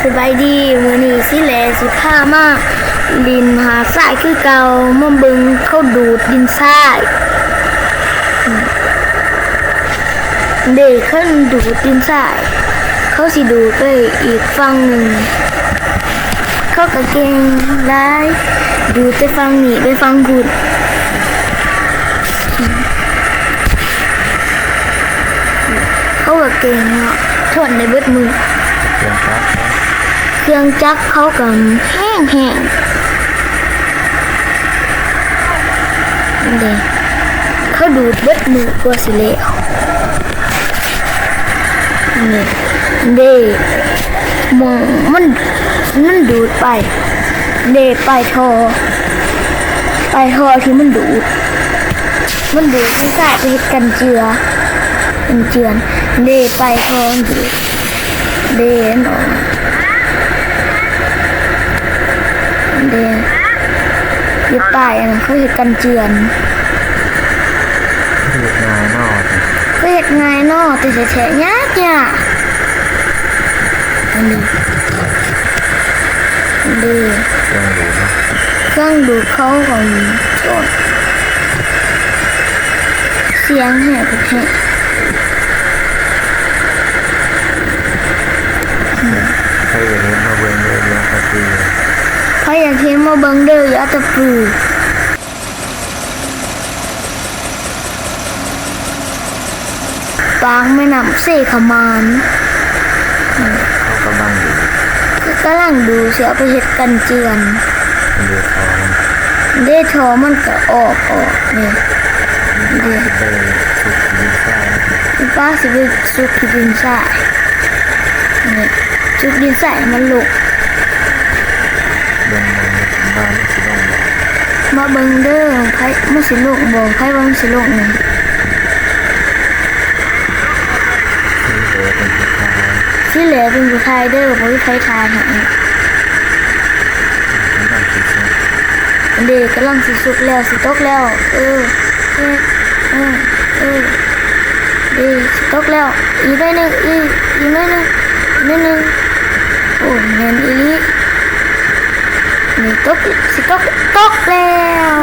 ສະບາຍດີ ມື້ນີ້ສີແຫຼຊິພາມາຫຼິ້ນຫາດຊາຍຄືເກົ່າ ມາເບິ່ງເຂົາດູດດິນຊາຍ. ເດ້ ເຂົາດູດດິນຊາຍ ເຂົາຊິດູດໄປອີກຝັ່ງໜຶ່ງ. ເຂົາກະເກັ່ງຫຼາຍ ດູດແຕ່ຝັ່ງນີ້ໄປຝັ່ງພຸ້ນ. ເຂົາກະເກັ່ງເນາະ ທົນໄດ້ເບິດມື້. ເຄື່ອງຈັກ ເຄື່ອງຈັກເຂົາກະແຮງໆ ເດ້ ເຂົາດູດເບິດມື້ກວ່າຊິແລ້ວ. ນີ້ເດ້ ມອງມັນ ມັນດູດໄປ ເດ້ ປາຍທໍ່ ປາຍທໍ່ທີ່ມັນດູດ ມັນດູດມັນກາຍໄປເຮັດກັນເຈື່ອ ກັນເຈື່ອນ ເດ້ ປາຍທໍ່ມັນດູດ ເດ້ ເດ້ ຢູ່ປາຍອັນນັ້ນເຂົາເຮັດກັນເຈື່ອນ. ເຮັດງ່າຍເນາະ ຄືເຮັດງ່າຍເນາະ ແຕ່ແທ້ໆຍາກໆ. ອັນນີ້ ອັນນີ້ ເຄື່ອງດູດເນາະ ເຄື່ອງດູດເຂົາກໍມີ ໂອ້ຍ ສຽງແຮງແທ້. ໃຜຢາກເຫັນມາເບິ່ງເດີ ຢູ່ອັດຕະປື ໃຜຢາກເຫັນມາເບິ່ງເດີ ຢູ່ອັດຕະປື. ປາກແມ່ນ້ຳເຊຂະໝານ ເຂົາກຳລັງດູ ກຳລັງດູຊິເອົາໄປເຮັດກັນເຈື່ອນ. ເດ້ ທໍ່ມັນກະອອກ ອອກນີ້ ເດ້ ປາກຊິໄປສຸກທີ່ດິນຊາຍ ນີ້ ຈຸກດິນຊາຍໃຫ້ມັນລົງ ເບິ່ງ ເບິ່ງວ່າມັນຊິລົງບໍ່ ມາເບິ່ງເດີ ໃຜ ມັນຊິລົງບໍ່ ໃຜວ່າມັນຊິລົງນີ້. ສີແຫຼເປັນຜູ້ຖ່າຍ ສີແຫຼເປັນຜູ້ຖ່າຍເດີ ບໍ່ມີໃຜຖ່າຍໃຫ້. ກຳລັງຊິສຸກ ເດ້ ກຳລັງຊິສຸກແລ້ວ ຊິຕົກແລ້ວ ເອີ ເອີ ເອີ ເອີ ເດ້ ຊິຕົກແລ້ວ ອີກໜ້ອຍໜຶ່ງ ອີກ ອີກໜ້ອຍໜຶ່ງ ໜ້ອຍໜຶ່ງ ໂອ້ ແມ່ນອີ່ຫຼີ ນີ້ຕົກ ຊິຕົກ ຕົກແລ້ວ.